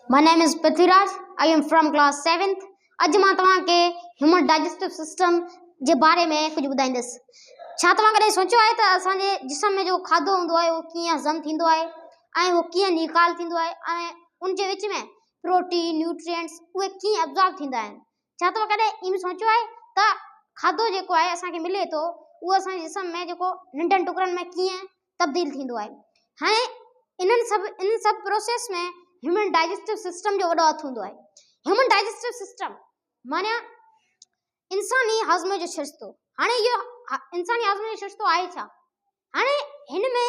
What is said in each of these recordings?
My name is Prithviraj. I am from class 7th. اڄ مان توهان کي هيومن ڊائجسٽو سسٽم جي باري ۾ ڪجهه ٻڌائيندس. ڇا توهان ڪڏهن سوچيو آهي ته اسان جي جسم ۾ جو کاڌو هوندو آهي اهو ڪيئن هضم ٿيندو آهي ۽ اهو ڪيئن نيڪال ٿيندو آهي ۽ ان جي وچ ۾ پروٽين نيوٽرينٽس اهي ڪيئن ابزارب ٿيندا آهن. ڇا توهان ڪڏهن ائين سوچيو آهي ته کاڌو جيڪو آهي اسان کي ملي ٿو اهو اسان جي جسم ۾ جيڪو ننڍن ٽڪرن ۾ ڪيئن تبديل ٿيندو آهي. هاڻي انهن سڀ ان سڀ پروسيس ۾ هيومن ڊائجسٽو سسٽم جو وڏو هٿ هوندو آهي. هيومن ڊائجسٽو سسٽم معنيٰ انساني هاضمي جو سرشتو. هاڻي اهو انساني هاضمي جو سرشتو آهي ڇا؟ هاڻي هن ۾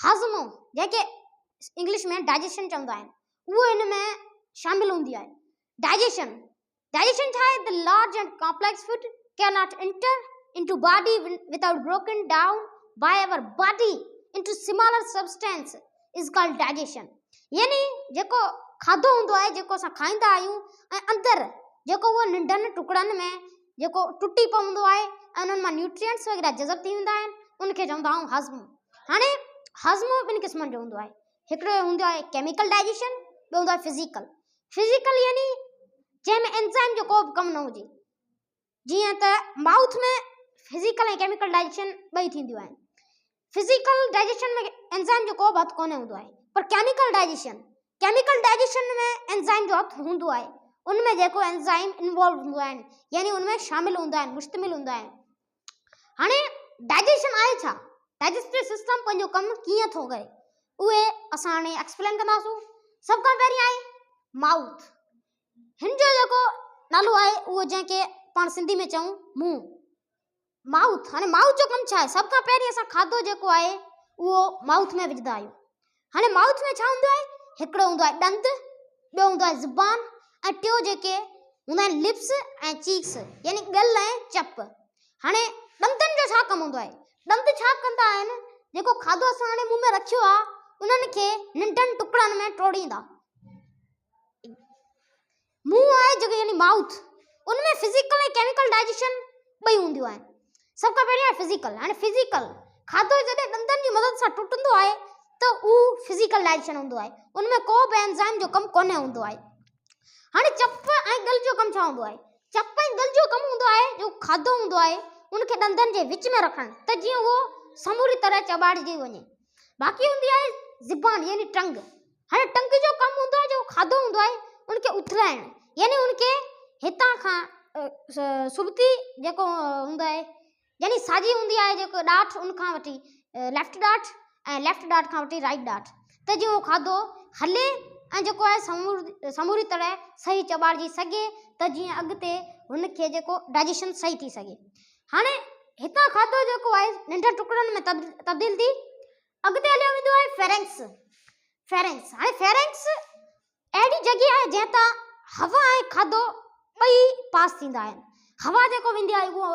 هاضمو جنهن کي انگلش ۾ ڊائجيشن چوندا آهن اهو هن ۾ شامل هوندي آهي. ڊائجيشن ڊائجيشن ڇا آهي؟ The large and complex food cannot enter into body without broken down by our body into smaller substance is called digestion. يعني جيڪو کاڌو هوندو آهي جيڪو اسان کائيندا آهيون ۽ اندر جيڪو اهو ننڍن ٽڪڙن ۾ جيڪو ٽٽي پوندو آهي ۽ انهن مان نيوٽرينٽس وغيره جذب ٿي ويندا آهن ان کي چوندا آهيون هاضمو. هاڻي هاضمو ٻن قسمن جو هوندو آهي هڪڙو هوندو آهي ڪيميڪل ڊائجيشن ٻيو هوندو آهي فزيڪل. فزيڪل يعني جنهن ۾ انزائم جو ڪو به ڪم نه هجي جيئن ته مائوٿ ۾ فزيڪل ۽ ڪيميڪل ڊائجيشن ٻئي ٿينديون آهن فزيڪل ڊائجيشن ۾ انزائم جو ڪو به هٿ ڪونه هوندو آهي پر chemical digestion chemical digestion ۾ enzyme جو هٿ هوندو آهي ان ۾ جيڪو انزائم انوالو هوندو آهن يعني ان ۾ شامل هوندا آهن مشتمل هوندا آهن هاڻي ڊائجيشن آهي ڇا؟ ڊائجسٽو سسٽم پنهنجو ڪم ڪيئن ٿو ڪري؟ اهي اسان هاڻي ايڪسپلين ڪنداسون. سڀ کان پهرين آهي مائوٿ. هن جو جيڪو نالو آهي اهو جنهن کي پاڻ سنڌي ۾ چئون منهن. مائوٿ هاڻي مائوٿ جو ڪم ڇا آهي؟ سڀ کان پهرين اسان کاڌو جيڪو آهي اهو مائوٿ ۾ وجهندا آهيون. هاڻي مائوٿ ۾ ڇا هوندو آهي؟ هڪڙو هوندو آهي ڏند، ٻيو هوندو آهي زبان ۽ ٽيو جيڪي هوندا آهن لپس ۽ چيڪس يعني ڳل ۽ چپ. هاڻي ڏندن جو ڇا ڪم هوندو آهي؟ ڏند ڇا ڪندا آهن جيڪو کاڌو اسان هاڻي منهن ۾ رکيو آهي انهن کي ننڍن ٽڪڙن ۾ ٽوڙيندا. منهن آهي جيڪو يعني مائوٿ ان ۾ فزيڪل ۽ ڪيميڪل ڊائجيشن ٻئي هونديون آهن. سڀ کان پهرين آهي فزيڪل هاڻي فزيڪل کاڌو جڏهن ڏندن جي مدد سان ٽٽندو آهي ته اهو فزيڪل ڊائجيشن هوندو آهي ان ۾ ڪو به اينزائم جو ڪم ڪونه هوندو آهي. هاڻي چپ ۽ ڳل جو ڪم ڇا هوندو آهي؟ چپ ۽ ڳل جو ڪم هوندو آهي جو کاڌو هوندو آهي ان کي ڏندن جي وچ ۾ رکڻ ته جيئن اهو سموري طرح چٻاڙجي وڃي. باقي هوندي آهي زبان يعني ٽنگ هاڻي ٽنگ جو ڪم هوندو آهي جيڪو کاڌو هوندو آهي ان کي اٿلائڻ يعني ان کي هتان کان سبتي جيڪو هوندو آهي يعني ساڄي هوندي آهي جيڪو ڏاٺ ان کان وٺي ليفٽ ڏاٺ ۽ ليفٽ ڏاٺ کان وٺي رائٽ ڏاٺ ته جيئن اهو کاڌو هلي ۽ جيڪو آهي سموري طرح صحيح چٻاڙجي سگهي ته جيئن اڳتي هن کي جيڪو ڊائجيشن صحيح ٿي سگهي هاڻي هتان کاڌو جيڪو آهي ننڍن ٽڪڙن ۾ تبديل ٿي اڳتي هليو ويندو آهي فيرنڪس فيرنڪس هاڻي فيرنڪس اهڙي جڳهه آهي جنهن تان هوا ۽ کاڌو ٻئي پاس ٿيندا آهن هوا جيڪو ويندي آهي اهو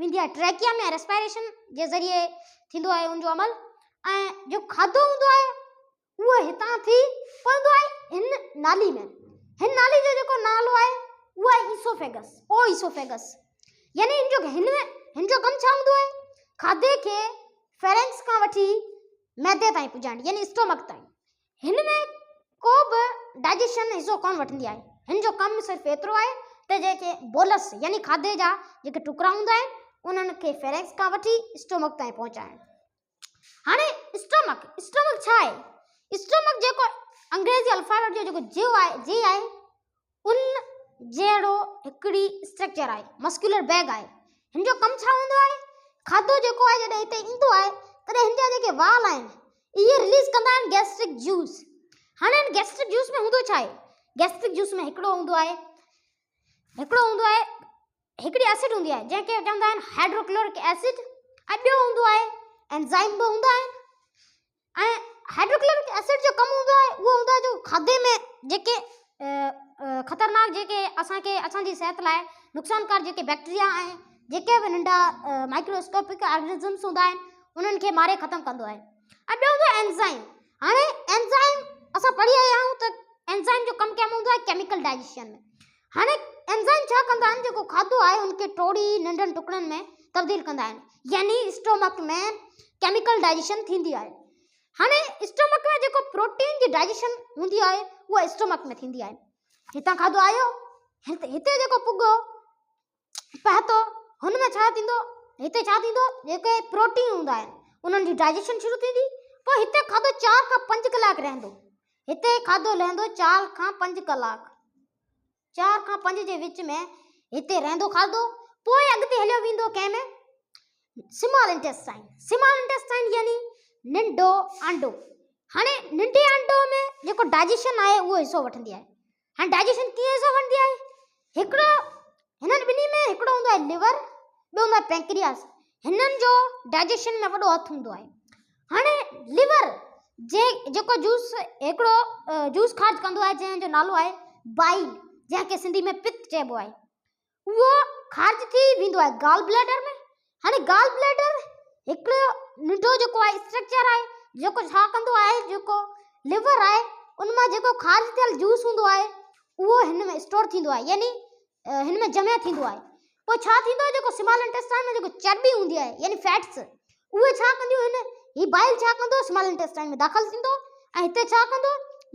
ويندي آهي ٽريڪيا ۾ ريسپائريشن جي ذريعي ٿيندو آهي ان جو عمل ۽ جو کاڌو هوندو آهي اهو هتان ٿي پوندو آهي هن نالي ۾. هن نالي جو جيڪو نالو آهي اهو آهي ايسوفيگس، Oesophagus. يعني هن جو هن هن جو ڪم ڇا هوندو آهي؟ کاڌي کي فيرنڪس کان وٺي معدي تائين پڄائڻ يعني اسٽومڪ تائين. هن ۾ ڪو به ڊائجيشن حصو ڪونه وٺندي آهي. هن جو ڪم صرف ايترو آهي ته جيڪي بولس يعني کاڌي جا جيڪي ٽڪرا هوندا آهن انهن کي فيرنڪس کان وٺي اسٽومڪ تائين پهچائڻ. هاڻي اسٽومڪ، اسٽومڪ ڇا آهي؟ اسٽومڪ جيڪو انگريزي الفابيٽ جو جيڪو جي آهي، جي آهي ان جهڙو هڪڙي اسٽرڪچر آهي، مسڪيولر بيگ آهي. هن جو ڪم ڇا هوندو آهي؟ کاڌو جيڪو آهي جڏهن هتي ايندو آهي تڏهن هن جا جيڪي وال آهن اهي رليز ڪندا آهن گيسٽرڪ جوس. هاڻي هن گيسٽرڪ جوس ۾ هوندو ڇا آهي؟ گيسٽرڪ جوس ۾ هڪڙو هوندو آهي هڪڙو هوندو آهي هڪڙي ايسڊ هوندي آهي جنهن کي چوندا آهن هائڊروڪلورڪ ايسڊ ۽ ٻيو هوندو آهي اينزائم به هوندا آهن ۽ هائڊروڪلورڪ ايسڊ جو ڪم هوندو آهي اهو هوندو آهي جو کاڌي ۾ جيڪي خطرناڪ جيڪي اسانکي اسانجي صحت لاء نقصانڪار جيڪي بيڪٽيريا آهن جيڪي به ننڍا مائڪروسڪوپڪ آرگنزمس هوندا آهن انهن کي ماري ختم ڪندو آهي ۽ ٻيو هوندو آهي اينزائم هاڻي اينزائم اسان پڙهي آيا آهيون ته اينزائم جو ڪم ڪنهن ۾ هوندو آهي ڪيميڪل ڊائجيشن ۾ هاڻي اينزائم ڇا ڪندا آهن جيڪو کاڌو آهي ان کي ٽوڙي ننڍن ٽڪڙن ۾ تبديل ڪندا آهن يعني اسٽومڪ ۾ ڪيميڪل ڊائجيشن ٿيندي آهي. هاڻي اسٽومڪ ۾ جيڪو پروٽين جي ڊائجيشن هوندي آهي اها اسٽومڪ ۾ ٿيندي آهي. هتان کاڌو آيو هتي جيڪو پڳو پهتو هن ۾ ڇا ٿيندو هتي ڇا ٿيندو جيڪي پروٽين هوندا آهن انهن جي ڊائجيشن شروع ٿيندي پوء هتي کاڌو چار کان پنج ڪلاڪ رهندو هتي کاڌو لهندو چار کان پنج ڪلاڪ چار کان پنج جي وچ ۾ هتي رهندو کاڌو پوء اڳتي هليو ويندو ڪنهن ۾ سمال انٽيسٽائن سمال انٽيسٽائن يعني ننڍو آنڊو هاڻي ننڍي آنڊو ۾ جيڪو ڊائجيشن آهي اهو حصو وٺندي آهي هاڻي ڊائجيشن ڪيئن حصو وٺندي آهي هڪڙو هنن ٻنهي ۾ هڪڙو هوندو آهي ليور ٻيو هوندو آهي پينڪرياس هنن جو ڊائجيشن ۾ وڏو هٿ هوندو آهي هاڻي ليور جي جيڪو جوس هڪڙو جوس خارج ڪندو آهي جنهن جو نالو آهي بائل جنهن کي سنڌي ۾ پت چئبو آهي اهو خارج ٿي ويندو آهي گال بليڊر ۾ هاڻي گال بليڊر هڪڙو ننڍو جيڪو آهي اسٽرڪچر آهي جيڪو ڇا ڪندو آهي جيڪو ليور آهي ان مان جيڪو خارج ٿيل جوس هوندو آهي اهو هن ۾ اسٽور ٿيندو آهي يعني هن ۾ جمع ٿيندو آهي پوء ڇا ٿيندو جيڪو سمال انٽيسٽائن ۾ جيڪو چرٻي هوندي آهي يعني فيٽس اهي ڇا ڪنديون هن هي بائل ڇا ڪندو سمال انٽيسٽائن ۾ داخل ٿيندو ۽ هتي ڇا ڪندو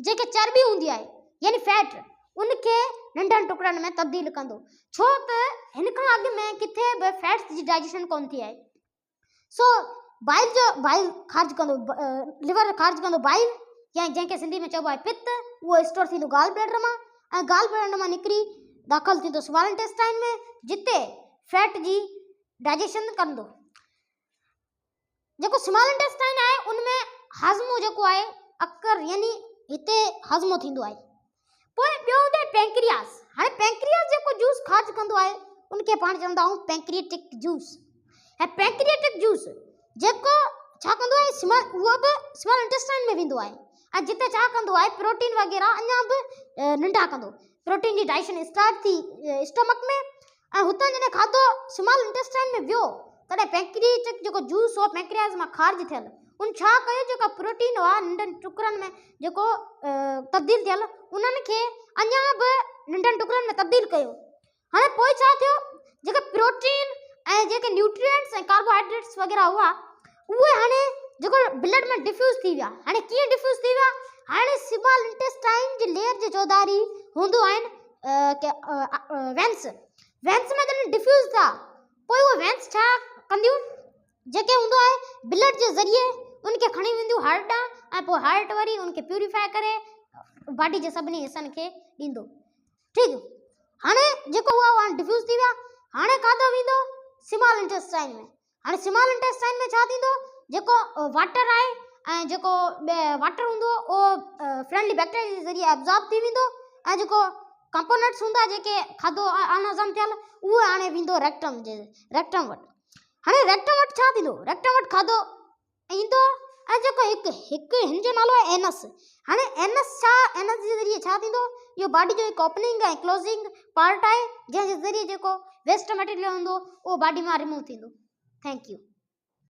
جيڪي چرٻي هوندي آهي يعني فيٽ ان کي ننڍن ٽڪڙن ۾ تبديل ڪندو ڇو ته هن کان اڳ ۾ ڪٿي به فيٽس جي ڊائجيشن ڪونه ٿي آهي سو بائل جو بائل خارج ڪندو ليور خارج ڪندو بائل يا جنهن کي سنڌي ۾ چئبو آهي پت اهو اسٽور ٿيندو گال بليڊر مان ۽ گال بليڊر مان نڪري داخل ٿيندو سمال انٽيسٽائن ۾ جتي فيٽ جي ڊائجيشن ڪندو جيڪو سمال انٽيسٽائن آهي ان ۾ هاضمو جيڪو آهي اڪر يعني هتي هاضمو ٿيندو آهي پوء ٻيو هوندو آهي پينڪرياس هاڻي پينڪرياس جيڪو جوس خارج ڪندو آهي ان کي پاڻ چوندا آهيون پينڪريٽڪ جوس ۽ پينڪريٽڪ جوس جيڪو ڇا ڪندو آهي سمال اهو به سمال انٽيسٽائن ۾ ويندو آهي ۽ جتي ڇا ڪندو آهي پروٽين وغيره اڃا به ننڍا ڪندو پروٽين جي ڊائجيشن اسٽارٽ ٿي اسٽومڪ ۾ ۽ هتان جڏهن کاڌو سمال انٽيسٽائن ۾ ويو تڏهن پينڪريٽڪ جيڪو جوس هو پينڪرياز مان خارج ٿيل ان ڇا ڪيو جيڪا پروٽين هئا ننڍن ٽڪرن ۾ جيڪو تبديل ٿيل انهن کي اڃا به ننڍن ٽڪرن ۾ تبديل ڪيو هاڻي پوء ڇا ٿيو جيڪي پروٽين ۽ جيڪي نيوٽرينٽس ۽ ڪاربوهائيڊريٽس وغيره هئا اهي هاڻي جيڪو بلڊ ۾ ڊفيوز ٿي ويا هاڻي ڪيئن ڊفيوز ٿي ويا هاڻي سمال انٽيسٽائن جي ليئر جي چوڌاري هوندو آهن وينس وينس ۾ جڏهن ڊفيوز ٿيا پوء اهي وينس ڇا ڪنديون جيڪي هوندو آهي بلڊ جي ذريعي ان کي کڻي وينديون هارٽ ڏانهن ۽ پوء هارٽ وري ان کي پيوريفائي ڪري باڊي جي سڀني حصن کي ڏيندو ٺيڪ هاڻي جيڪو هئا هاڻي ڊفيوز ٿي ويا هاڻي کاڌو ويندو سمال انٽيسٽائن ۾ هاڻي سمال انٽيسٽائن ۾ ڇا ٿيندو جيڪو واٽر آهي ۽ جيڪو واٽر هوندو اهو فرينڊلي بيڪٽيريا جي ذريعي ابزارب ٿي ويندو ۽ جيڪو ڪمپونينٽس هوندا جيڪي کاڌو ان هضم ٿيل اهو هاڻي ويندو ريڪٽم جي ريڪٽم وٽ هاڻي ريڪٽم وٽ ڇا ٿيندو ريڪٽم وٽ کاڌو ايندو ۽ جيڪو هڪ هڪ هن جو نالو آهي اينس هاڻي اينس ڇا اينس جي ذريعي ڇا ٿيندو اهو باڊي جو هڪ اوپننگ ۽ ڪلوزنگ پارٽ آهي جنهن جي ذريعي جيڪو ويسٽ مٽيريل هوندو اهو باڊي مان ريموو ٿيندو thank you.